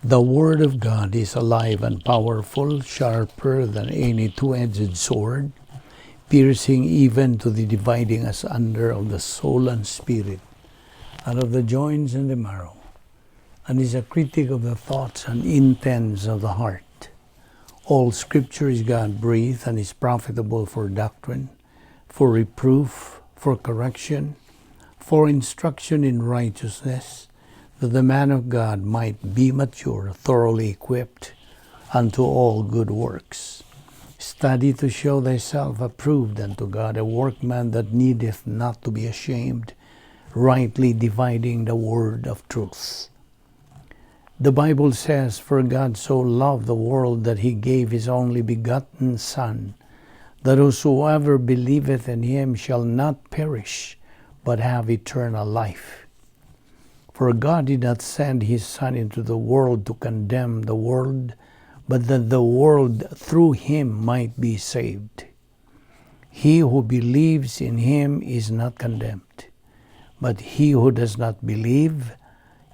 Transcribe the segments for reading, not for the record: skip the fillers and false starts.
The Word of God is alive and powerful, sharper than any two-edged sword, piercing even to the dividing asunder of the soul and spirit, and of the joints and the marrow, and is a critic of the thoughts and intents of the heart. All Scripture is God-breathed and is profitable for doctrine, for reproof, for correction, for instruction in righteousness, that the man of God might be mature, thoroughly equipped unto all good works. Study to show thyself approved unto God, a workman that needeth not to be ashamed, rightly dividing the word of truth. The Bible says, "For God so loved the world that he gave his only begotten Son, that whosoever believeth in him shall not perish, but have eternal life." For God did not send his Son into the world to condemn the world, but that the world through him might be saved. He who believes in him is not condemned, but he who does not believe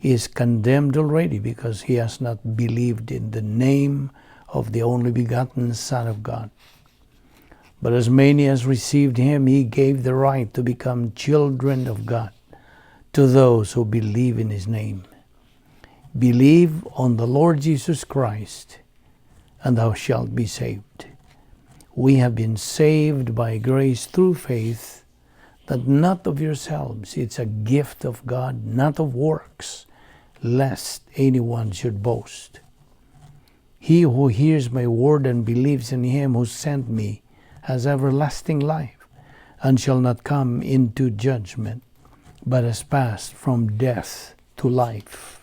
is condemned already, because he has not believed in the name of the only begotten Son of God. But as many as received him, he gave the right to become children of God, to those who believe in his name. Believe on the Lord Jesus Christ, and thou shalt be saved. We have been saved by grace through faith, that not of yourselves, it's a gift of God, not of works, lest anyone should boast. He who hears my word and believes in him who sent me has everlasting life, and shall not come into judgment, but has passed from death to life.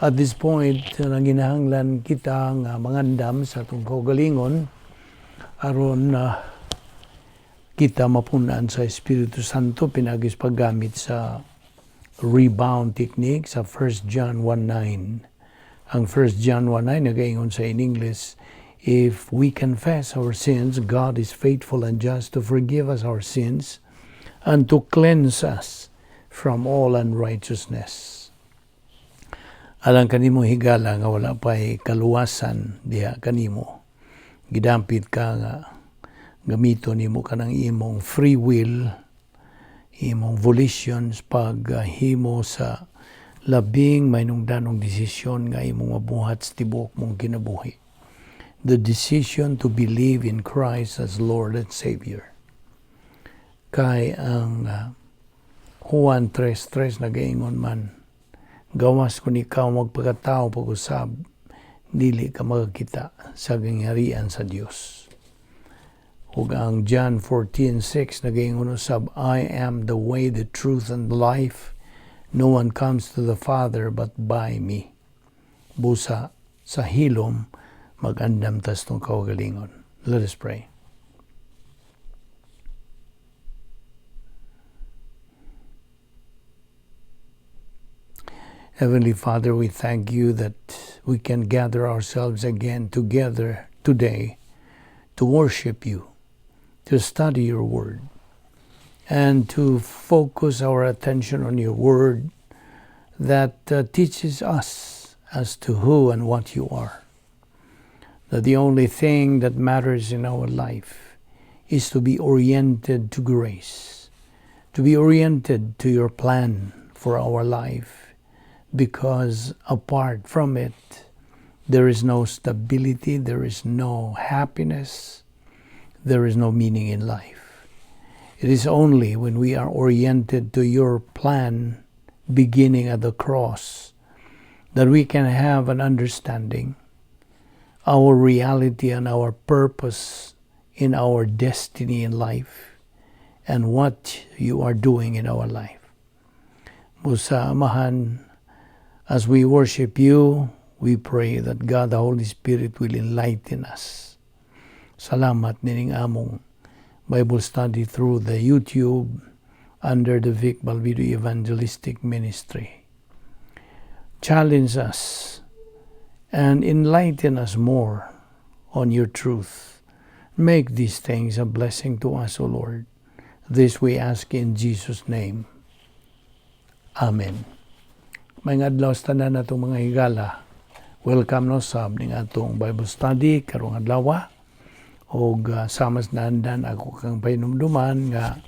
At this point, nanginahanglan kita nga mangandam sa atong kaugalingon aron na kita mapunan sa Espiritu Santo pinaagi sa paggamit sa rebound technique sa 1 John 1:9. Ang 1 John 1:9 nagaingon sa in English, "If we confess our sins, God is faithful and just to forgive us our sins and to cleanse us from all unrighteousness." Alang kanimo, higala, nga wala pa'y kaluwasan diha kanimo, gidampit ka nga gamito nimo kanang imong free will, imong volitions, paghimo sa labing mahinungdanong desisyon nga imong mabuhat sa tibuok mong kinabuhi. The decision to believe in Christ as Lord and Savior. Kay ang Juan 3:3 nagaingon man, gawas kung ikaw magpakatao pag-usab, dili ka makakita sa gingharian sa Dios. Ug ang John 14:6 nagaingon usab, "I am the way, the truth, and the life. No one comes to the Father but by me." Busa sa hilom, mag-andam tas atong kaugalingon. Let us pray. Heavenly Father, we thank you that we can gather ourselves again together today to worship you, to study your word, and to focus our attention on your word that teaches us as to who and what you are. That the only thing that matters in our life is to be oriented to grace, to be oriented to your plan for our life, because apart from it, there is no stability, there is no happiness, there is no meaning in life. It is only when we are oriented to your plan, beginning at the cross, that we can have an understanding, our reality and our purpose in our destiny in life, and what you are doing in our life. Busa, Amahan, as we worship you, we pray that God the Holy Spirit will enlighten us. Salamat nining among Bible study through the YouTube under the Vic Balbido Evangelistic Ministry. Challenge us and enlighten us more on your truth. Make these things a blessing to us, O Lord. This we ask in Jesus' name. Amen. Maayong adlaw sa tanan natong mga higala. Welcome no sab ning atong Bible study karong adlaw. Og sama sa naandan, ako kang pahinumduman nga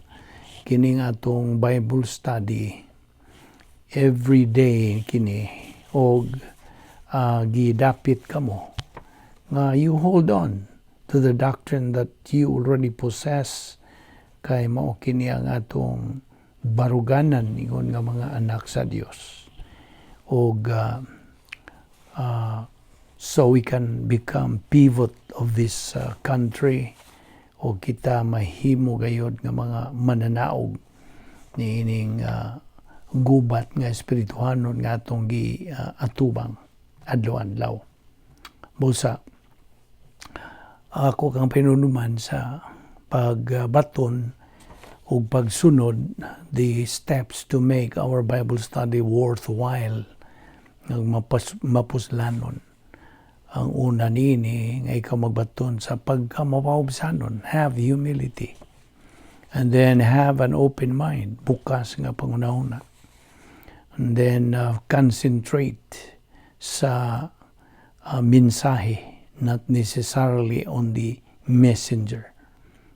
kining atong Bible study every day kini og gidapit kamo nga you hold on to the doctrine that you already possess, kay mao kini ang atong baruganan ingon nga mga anak sa Dios og so we can become pivot of this country o kita mahimo gayod nga mga mananaog niining gubat nga espirituhanon nga atong gi atubang adlaw-adlaw. Busa ako kang pahinumduman sa pagbaton ug pagsunod the steps to make our Bible study worthwhile nga mapuslanon. Ang una niini nga ikaw magbaton sa pagkamapahubsanon, have humility. And then have an open mind, bukas nga panghunahuna. And then concentrate sa mensahe, not necessarily on the messenger.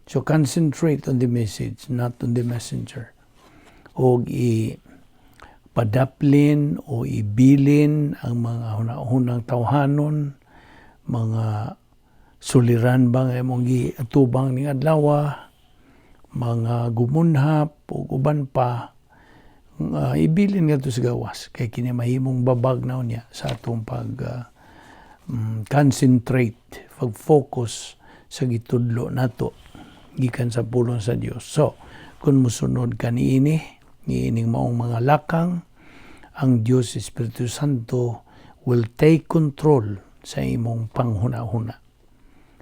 So concentrate on the message, not on the messenger. Og i padaplin o ibilin ang mga hunahunang tawhanon, mga suliran ba nga imong giatubang ning adlaw, mga gumunhap ug uban pa, ibilin ngadto sa gawas kay kini mahimong babag na unya sa atong pag concentrate, pag-focus sa gitudlo nato gikan sa pulong sa Dios. So, kung musunod ka niini, niining maong mga lakang, ang Dios Espiritu Santo will take control sa imong panghuna-huna.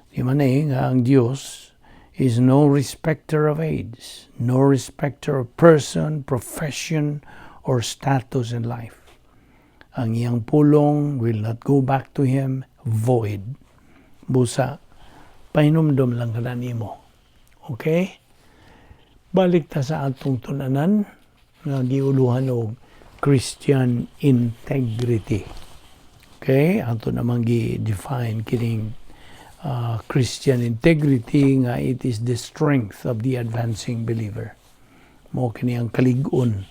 Di man eh, nga ang Dios is no respecter of age, no respecter of person, profession, or status in life. Ang iyang pulong will not go back to him void. Busa, pahinumdom lang ka nimo. Okay? Balik ta sa atong tun-anan nga giuluhan og Christian integrity. Okay? Ato namang gi-define kining Christian integrity nga it is the strength of the advancing believer. Mao kini ang kalig-on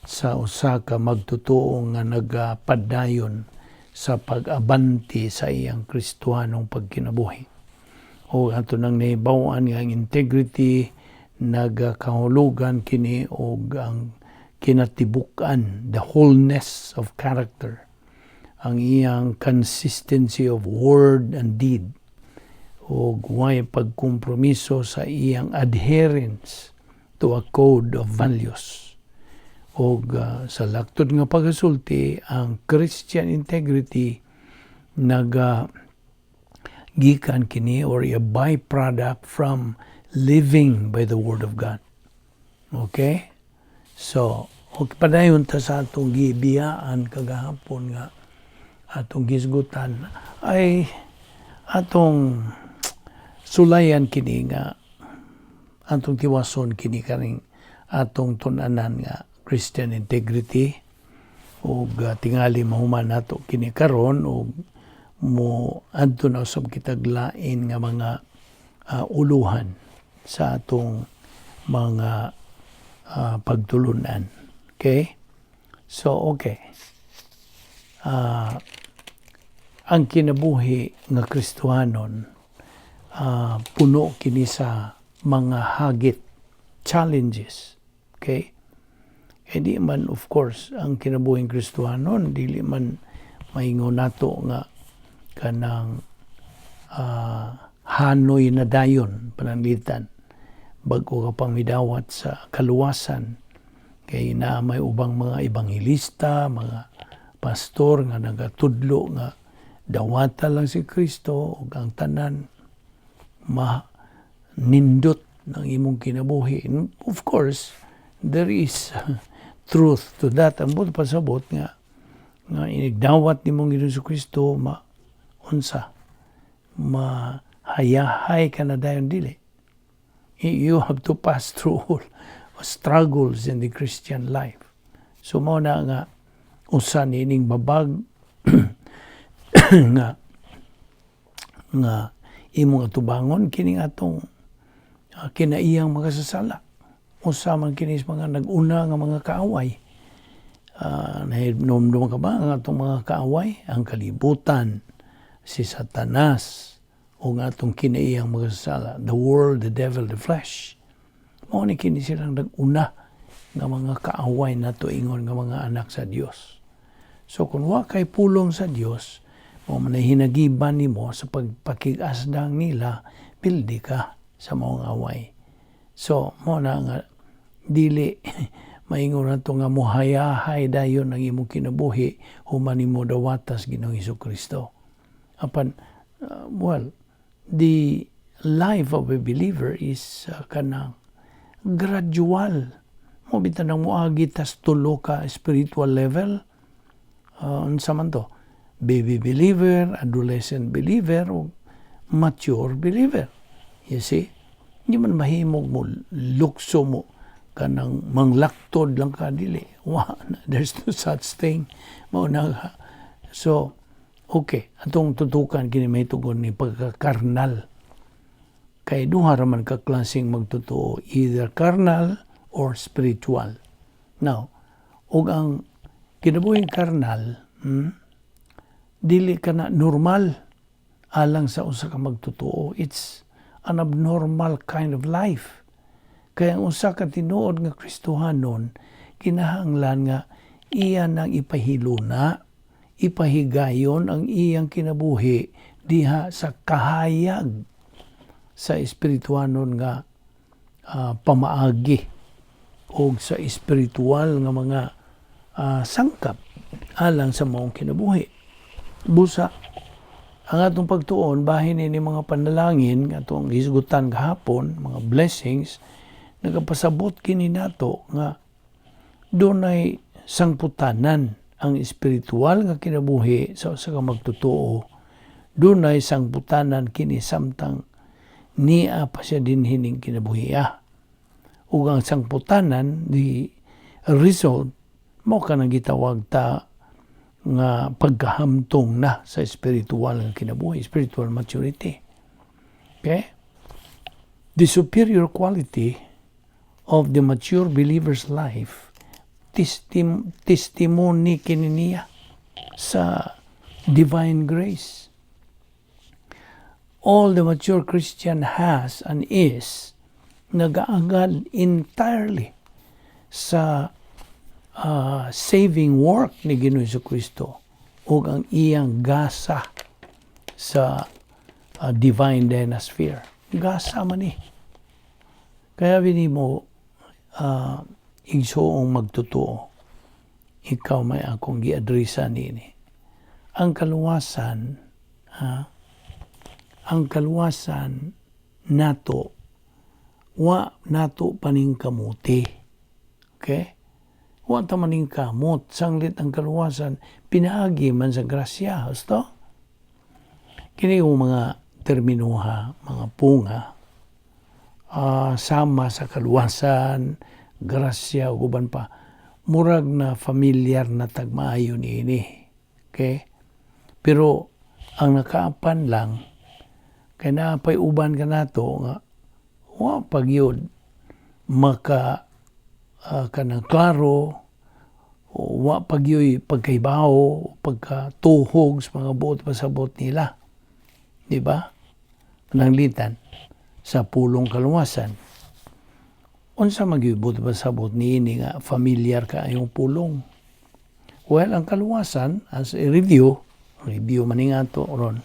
sa usa ka magtotoo nga nagapadayon sa pag-abante sa iyang Kristohanong pagkinabuhi. O ato nang nahibaw-an nga ang integrity nagakahulugan kini og ang kinatibuk-an, the wholeness of character, ang iyang consistency of word and deed, o way pagkompromiso sa iyang adherence to a code of values. Og sa laktod nga pagkasulti, ang Christian integrity naga gikan kini or a byproduct from living by the word of God. Okay? So, okay, padayon ta sa atong gibiyaan kagahapon nga atong gisgutan ay atong sulayan kini nga atong tiwason kini kaning atong tun-anan nga Christian integrity ug tingali mahuman nato kini karon ug mo adto na usab kitag lain nga mga uluhan sa atong mga pagtulunan. Okay? So, okay. Ang kinabuhi nga Kristohanon puno kini sa mga hagit, challenges. Okay? Eh di man, of course, ang kinabuhing Kristohanon, dili man maingon nato nga kanang hanoy na dayon pananglitan bago ka pang midawat sa kaluwasan, kay na may ubang mga ebanghelista, mga pastor nga nagatudlo nga dawata lang si Kristo ug ang tanan ma nindot ng imong kinabuhi. And of course, there is truth to that. Ang buot pasabot nga nga inigdawat nimong Ginoong Kristo, ma unsa mahayahay ka na dayon, dili. You have to pass through all struggles in the Christian life. So mao na nga Usa niining babag nga imong atubangon kining atong kinaiyang makasasala. Usa man kini sa mga nag-una nga mga kaaway. Nahinomdom ka ba ang atong mga kaaway? Ang kalibutan, si Satanas, o ang atong kinaiyang makasasala, the world, the devil, the flesh. Mao ni kini silang nag-una nga mga kaaway nato ingon nga mga anak sa Dios. So kung wa kay pulong sa Dios, mao man ay hinagiban nimo sa pagpakig-asdang nila, pildi ka sa maong away. So mao na nga dili maingon nato nga muhayahay dayon ang imong kinabuhi human nimo dawatas Ginoong Kristo. Apan well, the life of a believer is kanang gradual. Mao bitaw nang moagi tas tulo ka spiritual level. Unsa man to? Baby believer, adolescent believer, o mature believer. You see? Hindi man mahimog mo lukso mo kanang manglaktod lang ka, dili. Wa, there's no such thing. Mao na nga. So, okay, atong tutukan kini may tugon ni pagkakarnal. Kay duha ra man ka klaseng magtotoo, either carnal or spiritual. Now, ug ang kinabuhing karnal, dili ka na normal alang sa usa ka magtotoo. It's an abnormal kind of life. Kaya ang usa ka tinuod nga Kristohanon, kinahanglan nga iya nang ipahiluna, ipahigayon ang iyang kinabuhi diha sa kahayag sa espirituanon nga pamaagi o sa espiritual nga mga sangkap alang sa maong kinabuhi. Busa, ang atong pagtuon, bahin ni mga panalangin, atong hisgutan gahapon, mga blessings, nagapasabot kini nato nga dunay sangputanan ang espiritual nga kinabuhi sa usa ka magtotoo. Dunay sangputanan kini samtang niya pa siya dinhi ning kinabuhi. Ug ang sangputanan, the result, mao kanang gitawag ta nga pagkahamtong na sa espiritual nga kinabuhi, spiritual maturity. Okay? The superior quality of the mature believer's life, testimony kini niya sa divine grace. All the mature Christian has and is nagaagad entirely sa saving work ni Ginoong Kristo ug ang iyang gasa sa divine dynasphere. Gasa man ni. Kaya bini mo igsuong magtotoo, ikaw may akong giadresa nini. Ang kaluwasan, ha, ang kaluwasan nato, wa nato paningkamuti. Okay? Wa ta maningkamot, sanglit ang kaluwasan, pinaagi man sa grasya. Husto? Kini yung mga terminuha, mga punga, sama sa kaluwasan, grasya, ug uban pa, murag na familiar na tagmaayo niini. Okay? Pero ang nakaapan lang, kay naa pay uban kanato nga wa pa gyud maka kanang klaro, o wa pa gyud pagkaibaw, pagkatuhog sa mga buot pasabot nila. Di ba? Pananglitan sa pulong kaluwasan. Unsa man gyud buot pasabot niini nga familiar kaayong pulong? Well, ang kaluwasan, as a review, review man ni nga to ron,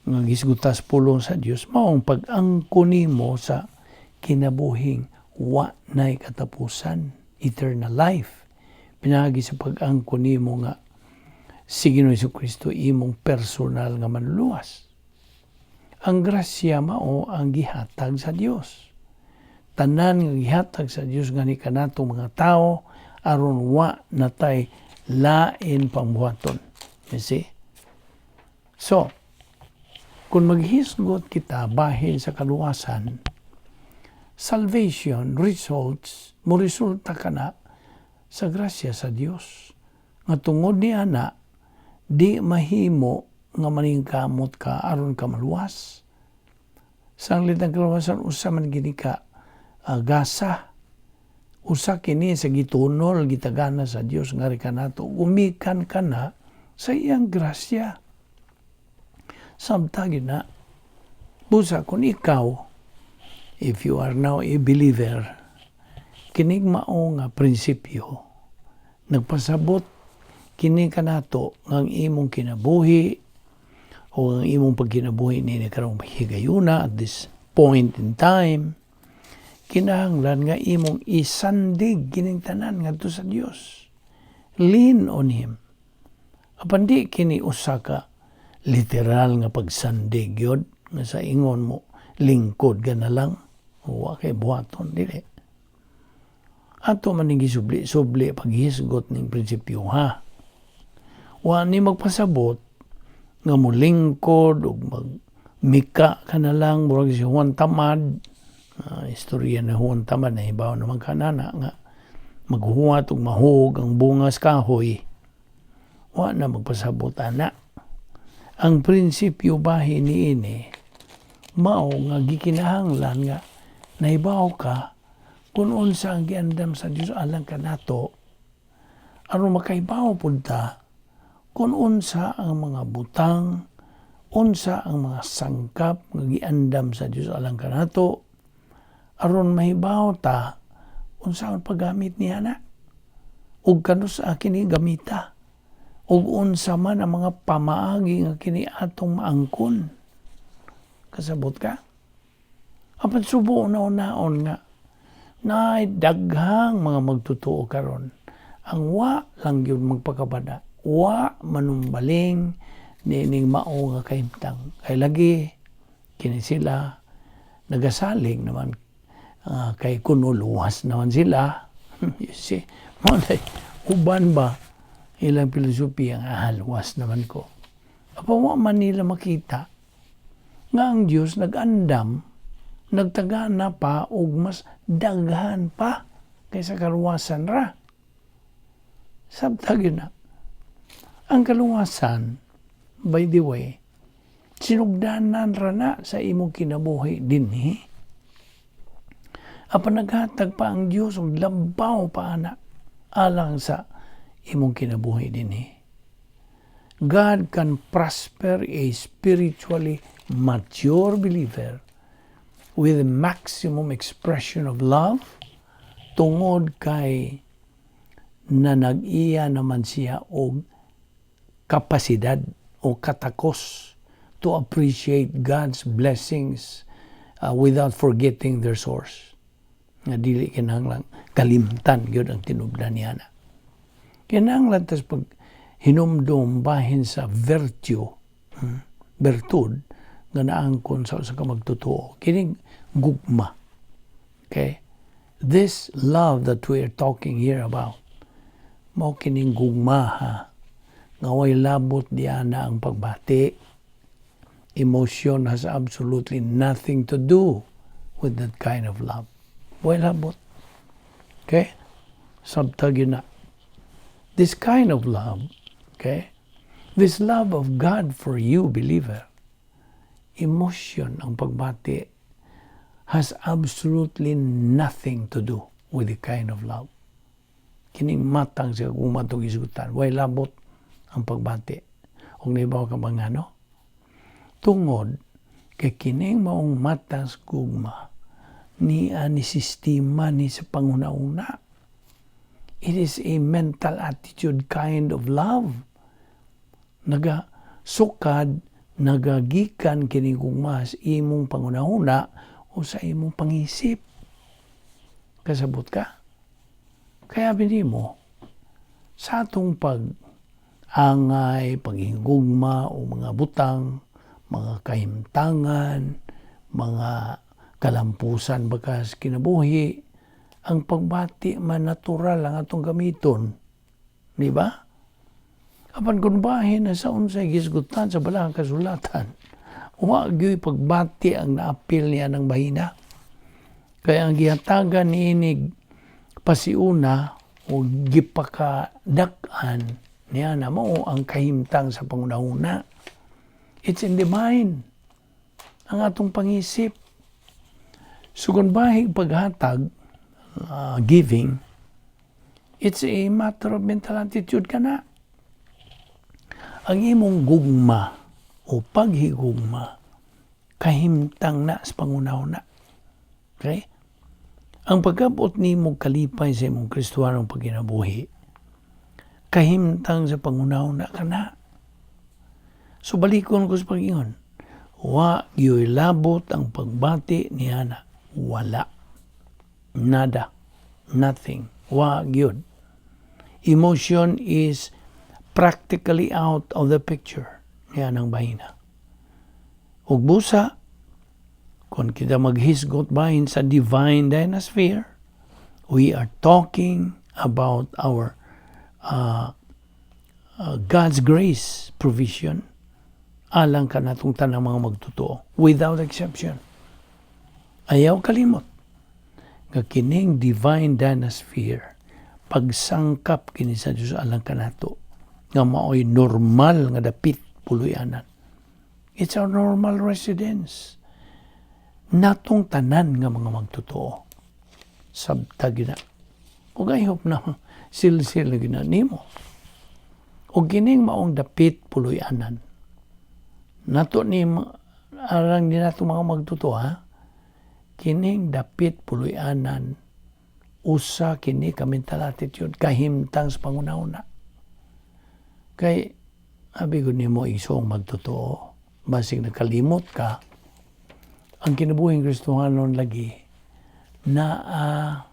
nga gisgutas pulong sa Dios, maong pag-angko nimo sa kinabuhing wa nay katapusan, eternal life. Pinaagi sa pag-angko nimo nga si Ginoong Kristo imong personal nga manluluwas. Ang grasya mao ang gihatag sa Dios. Tanan nga gihatag sa Dios ngani kanatong mga tao aron wa natay lain pang buhaton. You see? So, kung maghisgot kita bahin sa kaluwasan, salvation results, mo resulta ka na sa grasya sa Dios. Nga tungod ni ana, di mahimo nga maningkamot ka aron ka maluwas. Sanglit ang kaluwasan, usa man gini ka gasa. Usa kini sa gitunol, gitagana sa Dios nga kanato. Gumikan ka na sa iyang grasya. Sabta gyud na. Busa kung ikaw, if you are now a believer, kining mao nga prinsipyo, nagpasabot kini kanato nga ang imong kinabuhi o ang imong pagkinabuhi nini karong higayuna at this point in time, kinahanglan nga imong isandig kining tanan ngadto sa Dios. Lean on Him. Apan di kini usa ka literal nga pagsandig yun nga sa ingon mo lingkod ka na lang, wa kay buhaton, dili. Ato man ning gisubli-subli paghisgot ning prinsipyo, ha. Wa ni magpasabot nga molingkod ug magmika ka na lang murag si Juan Tamad. Istorya na Juan Tamad, nahibaw naman kanana nga maghuwat ug mahug ang bunga sa kahoy. Wa na magpasabot ana. Ang prinsipyo bahin niini mao nga gikinahanglan nga nahibaw ka kung unsa ang giandam sa Dios alang kanato, aron makahibaw pud ta kung unsa ang mga butang, unsa ang mga sangkap nga giandam sa Dios alang kanato, aron mahibaw ta unsa ang paggamit niya na ug kanus-a kini gamita ug unsa man ang mga pamaagi nga kini atong maangkon. Kasabot ka? Apan subo naon nga naay daghang mga magtotoo karon ang wa lang gyud magpakabana, wa manumbaling niining mao nga kahimtang. Kay lagi kini sila nagasalig naman kay kuno luwas naman sila. You see, mao na uban ba ilang filosofiya nga luwas naman ko. Apan wa man nila makita nga ang Dios nag-andam, nagtagana pa og mas daghan pa kaysa kaluwasan ra. Sabta gyud na. Ang kaluwasan, by the way, sinugdanan ra na sa imong kinabuhi dinhi. Apan naghatag pa ang Dios og labaw pa ana alang sa imong kinabuhi dinhi. God can prosper a spiritually mature believer with maximum expression of love tungod kay na nag-iya naman siya og kapasidad o katakos to appreciate God's blessings without forgetting their source. Nga dili kinahanglan kalimtan gyud ang tinubdan niya na. Kinahanglan tas pag hinumdum bahin sa virtue, bertud nga naangkon sa usa ka magtotoo kining gugma. Okay? This love that we are talking here about, mao kining gugma, ha, nga way labot diana ang pagbati. Emotion has absolutely nothing to do with that kind of love. Way labot. Okay? Sabta gyud na. This kind of love, okay? This love of God for you, believer, emotion ang pagbati has absolutely nothing to do with the kind of love. Kining matang sa gugma atong gisgutan, way labot ang pagbati. Ug nahibaw ka ba ngano? Tungod kay kining maong matang sa gugma ni ni sistema ni sa panghuna-una. It is a mental attitude kind of love. Naga sukad, nagagikan kini gugma sa imong panghuna-huna o sa imong pangisip. Kasabot ka? Kaya mo sa atong pag angay, paghigugma o mga butang, mga kahimtangan, mga kalampusan bakas kinabuhi, ang pagbati man natural ang atong gamiton. Di ba? Apan kung bahin na sa unsay gisgutan sa balahang kasulatan, wa gyud pagbati ang naapil niya ng bahina. Kaya ang gihatagan niinig pasiuna o gipakadak-an Niya na mo ang kahimtang sa panghunahuna. It's in the mind. Ang atong pangisip. So kung bahig paghatag, giving, it's a matter of mental attitude ka na. Ang imong gugma o paghigugma, kahimtang na sa panghunahuna. Okay? Ang pagkabot nimo kalipay sa imong Kristohanong pagkinabuhi, kahimtang sa panghunahuna ka na. So balikon ko sa pag-ingon, wa gyoy labot ang pagbati niana. Wala. Nada. Nothing. Wa gyud. Emotion is practically out of the picture niya ng bahina. Ug busa, kung kita maghisgot bahin sa divine dynasphere, we are talking about our God's grace provision alang kanatong tanang mga magtotoo without exception. Ayaw kalimot nga kining divine dynasphere, pagsangkap kini sa Dios alang kanato nga maoy normal nga dapit puloy-anan. It's our normal residence. Natong tanan nga mga magtotoo. Sabta gina. Ug I hope na silsil na gina nimo. Ug kining maong dapit puloy-anan. Nato ni arang di nato mga magtotoo, ha. Kining dapit puloy-anan, usa kini ka mental attitude, kahimtang sa panghunahuna. Kay abi ko nimo, igsoong magtotoo, basig nakalimot ka, ang kinabuhing Kristohanon lagi naa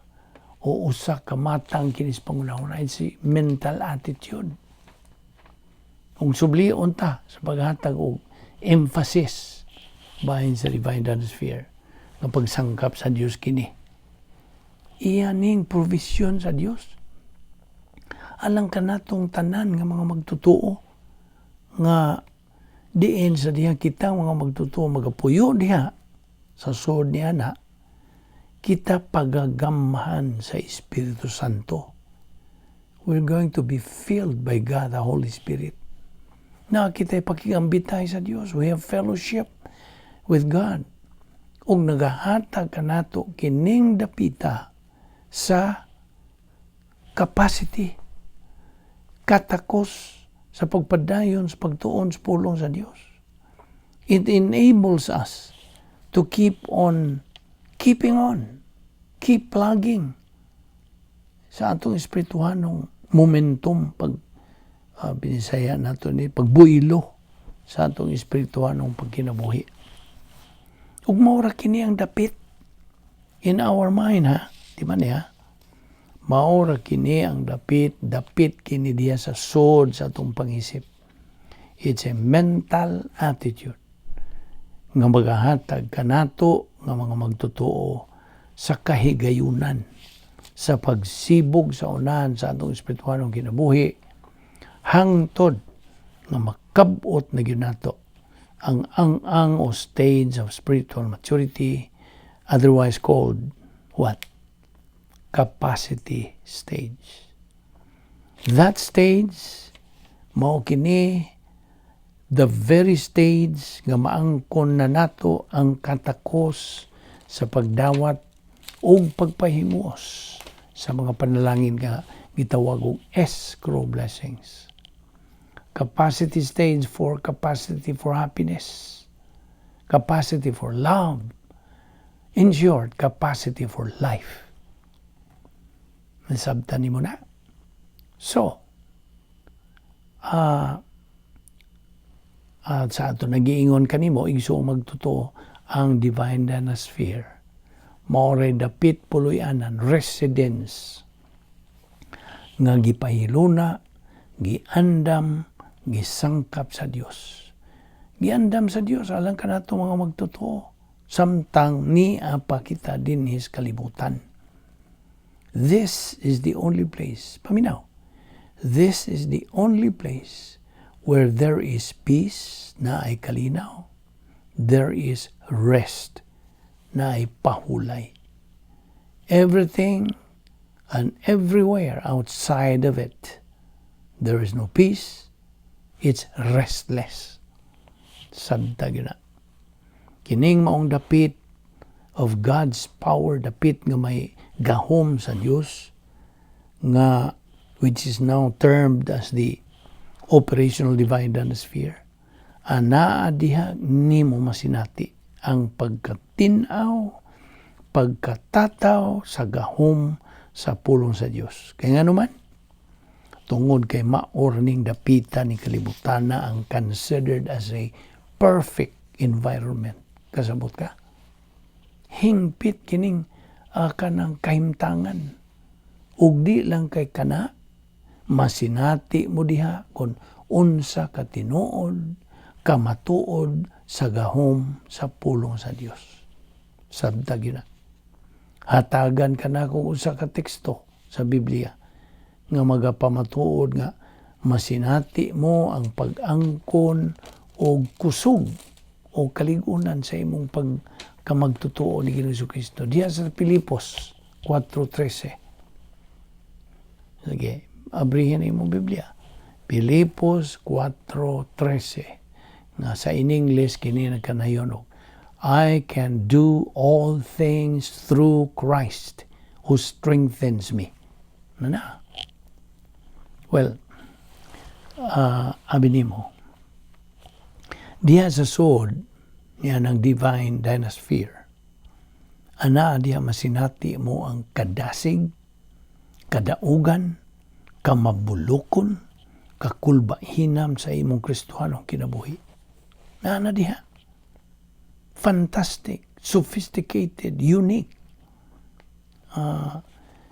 o usa ka matang kini sa panghunahuna, it's a mental attitude. Kung sublion ta sa paghatag og emphasis bahin sa divine sphere nga pagsangkap sa Dios kini. Iya ning provision sa Dios alang kanatong tanan nga mga magtotoo nga diin sa diha kita mga magtotoo magapuyo diha sa sud niya na kita pagagamhan sa Espiritu Santo. We're going to be filled by God, the Holy Spirit. Na kita pakigambitay sa Dios. We have fellowship with God. Ug nagahatag kanato kining dapita sa capacity, katakos sa pagpadayon sa pagtuon sa pulong sa Dios. It enables us to keep on keeping on, keep plugging sa atong espirituhanong momentum, pag binisaya nato ni pagbuilo sa atong espirituhanong pagkinabuhi. Ug mao ra kini ang dapit in our mind, ha. Di ba niya? Mao ra kini ang dapit, dapit kini diya sa sod sa atong pangisip. It's a mental attitude nga magahatag kanato nga mga magtotoo sa kahigayunan sa pagsibog sa unahan sa atong espirituhanong kinabuhi hangtod nga makabot na gyud nato ang ang-ang o stage of spiritual maturity, otherwise called what? Capacity stage. That stage, mao kini the very stage nga maangkon na nato ang katakos sa pagdawat ug pagpahimuos sa mga panalangin nga gitawag og escrow blessings. Capacity stage for capacity for happiness, capacity for love, in short, capacity for life. Nasabtan nimo na. So, at sa ato nagiingon kanimo, igsoong magtotoo, ang divine sphere mao ray dapit puloy-anan, residence nga gipahiluna, giandam, gisangkap sa Dios. Giandam sa Dios alang kanato mga magtotoo samtang nia pa kita dinhi sa kalibutan. This is the only place, paminaw, this is the only place where there is peace, naay kalinaw, there is rest, naay pahulay. Everything and everywhere outside of it There is no peace. It's restless. Sabta gyud na. Kining maong dapit of God's power, dapit nga may gahom sa Dios nga which is now termed as the operational divine sphere, anaa diha nimo masinati ang pagkatin-aw, pagkatataw sa gahom sa pulong sa Dios. Kay ngano man? Tungod kay mao ning dapita ni kalibutana ang considered as a perfect environment. Kasabot ka? Hingpit kining kanang kahimtangan. Ug di lang kay kana, masinati mo diha kung unsa ka tinuod, kamatuod sa gahom sa pulong sa Dios. Sabta gyud na. Hatagan ka na kung usa ka teksto sa Biblia nga magapamatuod nga masinati mo ang pag-angkon o kusog o kaligunan sa imong pagkamagtutuo ni Ginoong Kristo. Diha sa Pilipos 4:13. Sige, abrihin imong Biblia. Pilipos 4:13 nga sa in English kini nagkanayon og "I can do all things through Christ who strengthens me." Na na. Well, abi nimo, diha sa sod niya ng divine dynasphere, ana diha masinati mo ang kadasig, kadaugan, kamabulokon, kakulbahinam sa imong Kristohanong kinabuhi. Naa na diha. Fantastic, sophisticated, unique,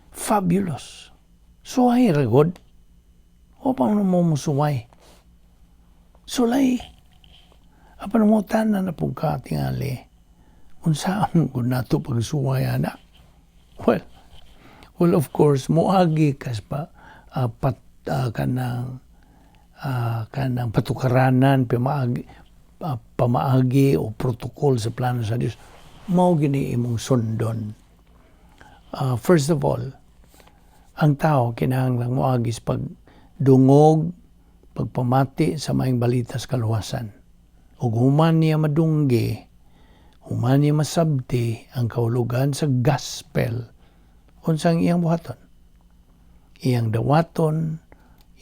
fabulous. Suway ra god. O pa mo musuway? Sulay. Apan mo tanan na pug ka tingali. Unsaon gud nato pagsuway ana? Well, of course, moagi kas pa pat kanang patukaranan, pamaagi o protocol sa plano sa Dios. Mao gini imong sundon. First of all, ang tao kinahanglang moagi sa pagdungog, pagpamati sa maayong balita sa kaluwasan. Ug human niya madunggi, human niya masabti ang kahulugan sa gospel, unsang iyang buhaton? Iyang dawaton,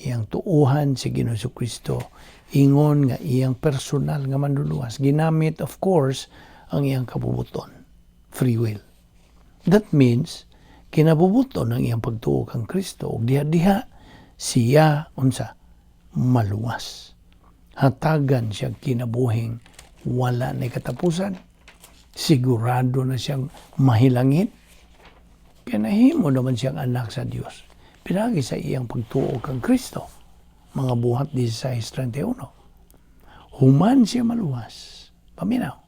iyang tuuhan si Ginoong Kristo ingon nga iyang personal nga manluluwas. Ginamit, of course, ang iyang kabubuton, free will. That means, kinabubuton ang iyang pagtuo kang Kristo ug diha-diha siya unsa? Maluwas. Hatagan siya kinabuhing wala na katapusan. Sigurado na siyang mahilangit. Kaya nahimo naman siyang anak sa Dios. Pinagi sa iyang pagtuo kang Kristo. Mga Buhat 16:31. Human siya maluwas. Paminaw.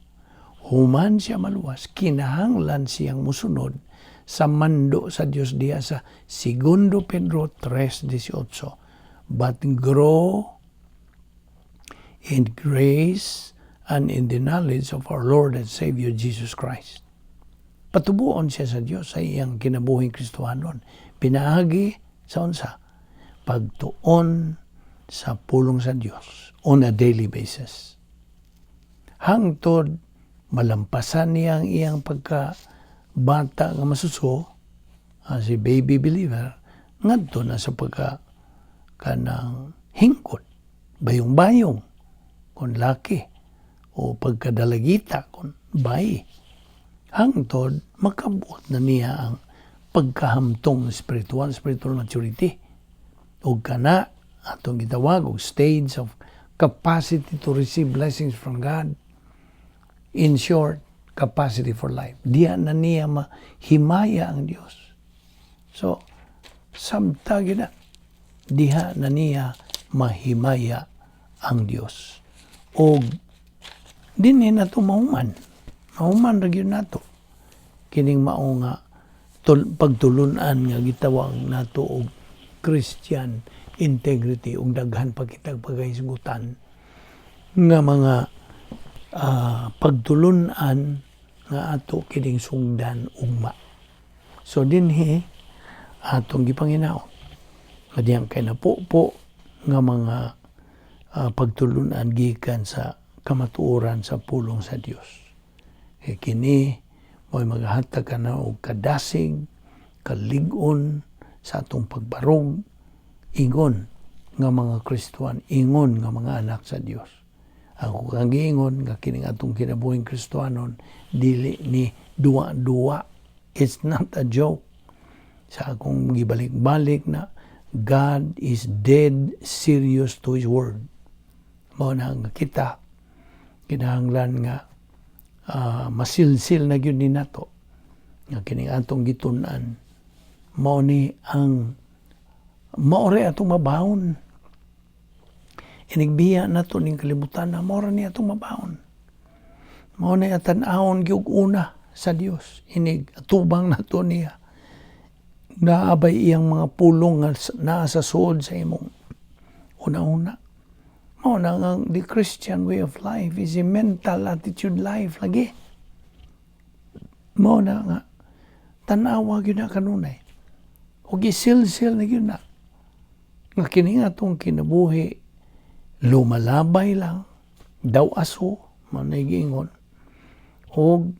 Human siya maluwas, kinahanglan siyang musunod sa mando sa Dios diha sa Segundo Pedro 3:18. "But grow in grace and in the knowledge of our Lord and Savior Jesus Christ." Patubuon siya sa Dios sa iyang kinabuhing Kristohanon. Pinaagi sa unsa? Pagtuon sa pulong sa Dios on a daily basis. Hangtod malampasan niya ang iyang pagka bata nga masuso, si baby believer, ngadto na sa pagka kanang hingkod, bayong-bayong, kung laki, o pagkadalagita, kung bayi. Hangtod, makabuot na niya ang pagkahamtong spiritual, spiritual maturity. O kana, atong gitawag og stage of capacity to receive blessings from God. In short, capacity for life. Diya na niya mahimaya ang Dios. So, samta na, diha na niya mahimaya ang Dios. O dinhi na to mahuman. Mahuman ra gyud nato. Kining mao nga pagtulunan nga gitawag nato og Christian integrity ug daghan pa kitag pagkahisgutan nga mga pagtulunan nga ato kining sungdan ugma. So dinhi atong gipanginaon nga diyang kay napupo nga mga pagtulunan gikan sa kamatuoran sa pulong sa Dios. Kay kini mo'y magahatag ka na og kadasig, kalig-on sa atong pagbarog, ingon nga mga Kristohan, ingon nga mga anak sa Dios. Ako kang giingon nga kining atong kinabuhing Kristohanon dili ni duwa-duwa. It's not a joke. Sa akong gibalik-balik na God is dead serious to His word. Mao na nga kita kinahanglan nga masilsil na gyud ni nato nga kining atong gitun-an mao ni ang maore atong mabahon. Inigbiya nato ning kalibutan na mao ra ni atong mabahon. Mao na tan-awon gyud una sa Dios, inig atubang nato niya. Naa bay iyang mga pulong nga naa sa suod sa imong una-una? Mao na nga the Christian way of life is a mental attitude life lagi. Mao na nga tan-awa gyud na kanunay. Ug isilsil na gyud na nga kini nga atong kinabuhi lumalabay lang daw aso, mao na giingon, og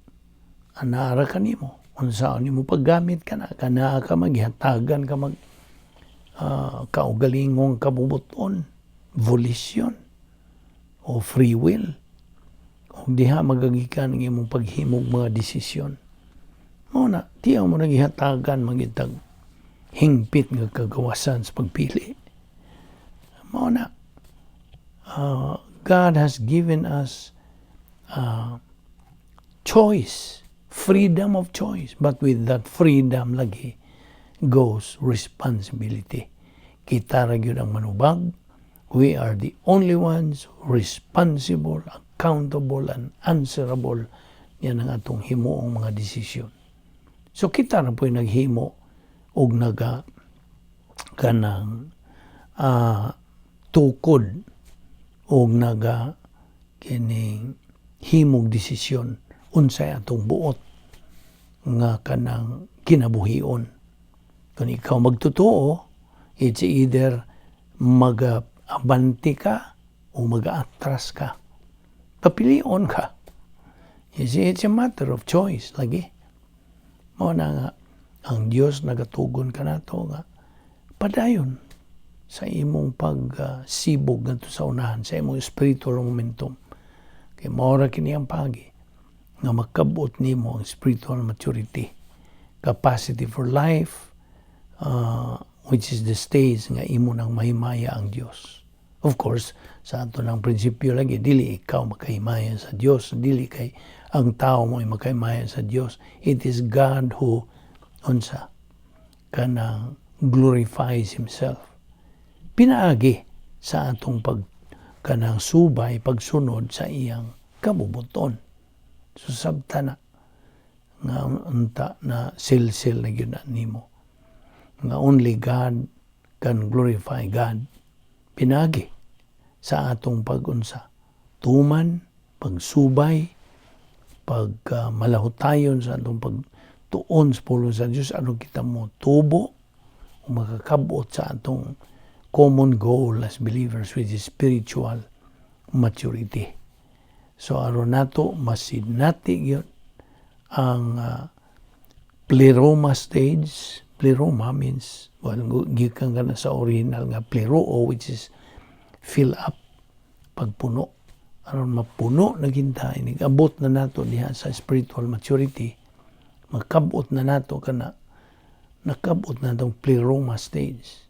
anara kanimo unsaon nimo paggamit kana, kanaa ka maghatagan ka mag kaugalingong kabubuton, volition o free will, ug diha magagikan ang imong paghimog mga desisyon. Mao na diya mo nagihatagan magitag hingpit nga kagawasan sa pagpili. Mao na God has given us choice, freedom of choice. But with that freedom lagi goes responsibility. Kita ra gyud ang manubag. We are the only ones responsible, accountable, and answerable yan ang atong himuong mga desisyon. So kita na po'y naghimo og naga kanang tukod og naga kining himog desisyon unsay atong buot nga kanang kinabuhion. Kung ikaw magtotoo, it's either mag-abante ka o mag-atras ka. Papilion ka. You see, it's a matter of choice lagi. Mao na nga, ang Dios nagatugon kanato nga padayon sa imong pagsibog ngadto sa unahan sa imong spiritual momentum. Kay mao ra kini ang pagi nga makabot nimo ang spiritual maturity, capacity for life, which is the stage nga imo nang mahimaya ang Dios. Of course, sa ato ng prinsipyo lagi, dili ikaw makahimaya sa Dios, dili kay ang tao mo ay makahimaya sa Dios. It is God who unsa kanang glorifies Himself. Pinaagi sa atong pag kanang subay, pagsunod sa iyang kabubuton. So sabta na nga unta na silsil na gyud na nimo nga only God can glorify God pinagi sa atong pagunsa tuman, pagsubay, pag malahutayon sa atong pagtuon sa pulong sa Dios aron kita mo tubo o makakabot sa atong common goal as believers, which is spiritual maturity. So aron nato masinati gyud ang pleroma stage. Pleroma means, well, gikan ka na sa original nga pleroo, which is fill up, pagpuno. Aron mapuno na kita, inig-abot na nato diha sa spiritual maturity, makabot na nato kana, nakabot na itong pleroma stage.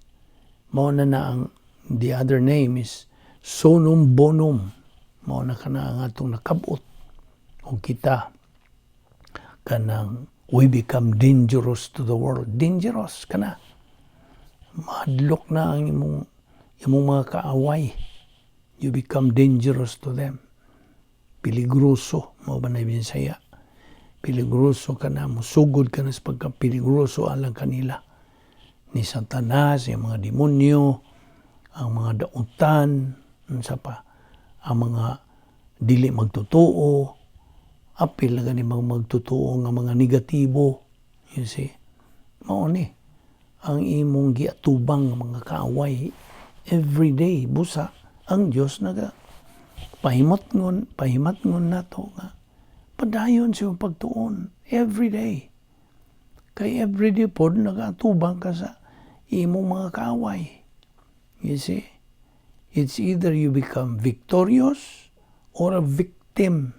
Mao na na ang the other name is summum bonum. Mao na kana ang atong nakabot og kita kanang we become dangerous to the world. Dangerous kana. Mahadlok na ang imong mga kaaway. You become dangerous to them. Peligroso, mao ba na Bisaya? Peligroso ka na, musugod ka na sa pagka-peligroso alang kanila. Ni Satanas, yung mga demonyo, ang mga dautan, unsa pa, ang mga dili magtotoo, apil na gani mga magtotoo nga mga negatibo, you see. Mao ni ang imong giatubang nga mga kaaway. Every day, busa, ang Dios naga pahimatngon nato nga padayon sa pagtuon every day. Kay every day pod nagaatubang ka sa imong mga kaaway. You see? It's either you become victorious or a victim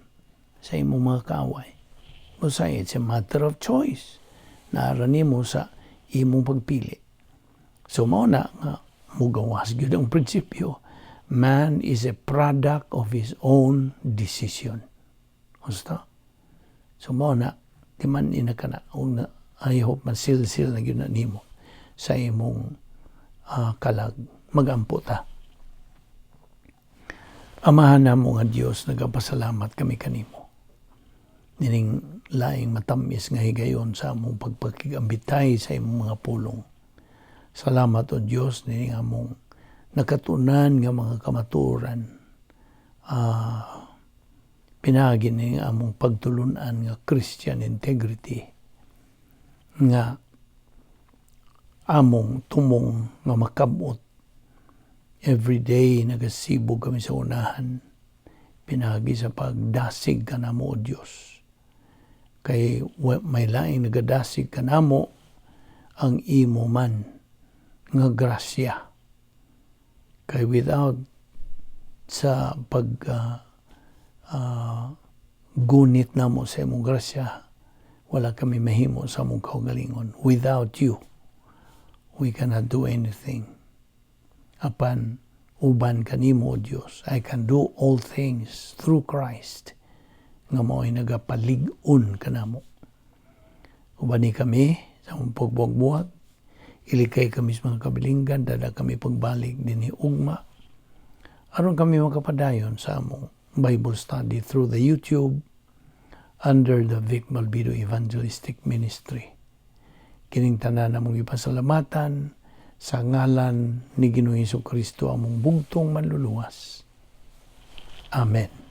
sa imong mga kaaway. Busa, it's a matter of choice. Naa ra nimo sa imong pagpili. So mao na nga mugawas gyud ang prinsipyo. Man is a product of his own decision. Gusto? So mao na, di man ina ka na, na I hope masilsil na gyud na nimo sa imong kalag. Magampo ta. Amahan namo nga Dios, nagapasalamat kami kanimo nining laing matamis nga higayon sa among pagpakigambitay sa imong mga pulong. Salamat, O Dios, nining among nakatunan nga mga kamaturan. Pinaagi ning among pagtulunan nga Christian integrity nga among tumong nga makabot. Every day nagasibog kami sa unahan pinaagi sa pagdasig kanamo, O Dios, kay may laing nagadasig kanamo, ang imo man nga grasya, kay without sa pag gunit namo sa imong grasya, wala kami mahimo sa among kaugalingon. Without you, we cannot do anything. Apan uban kanimo, O Dios, I can do all things through Christ nga mao'y nagapalig-on kanamo. Ubani kami sa among pagbuwag-buwag, ilikay kami sa mga kabilinggan, dala kami pagbalik dinhi ugma, aron kami makapadayon sa among Bible study through the YouTube under the Vic Malbido Evangelistic Ministry. Kining tanan among ipasalamatan sa ngalan ni Ginoong Kristo, among bugtong manluluwas. Amen.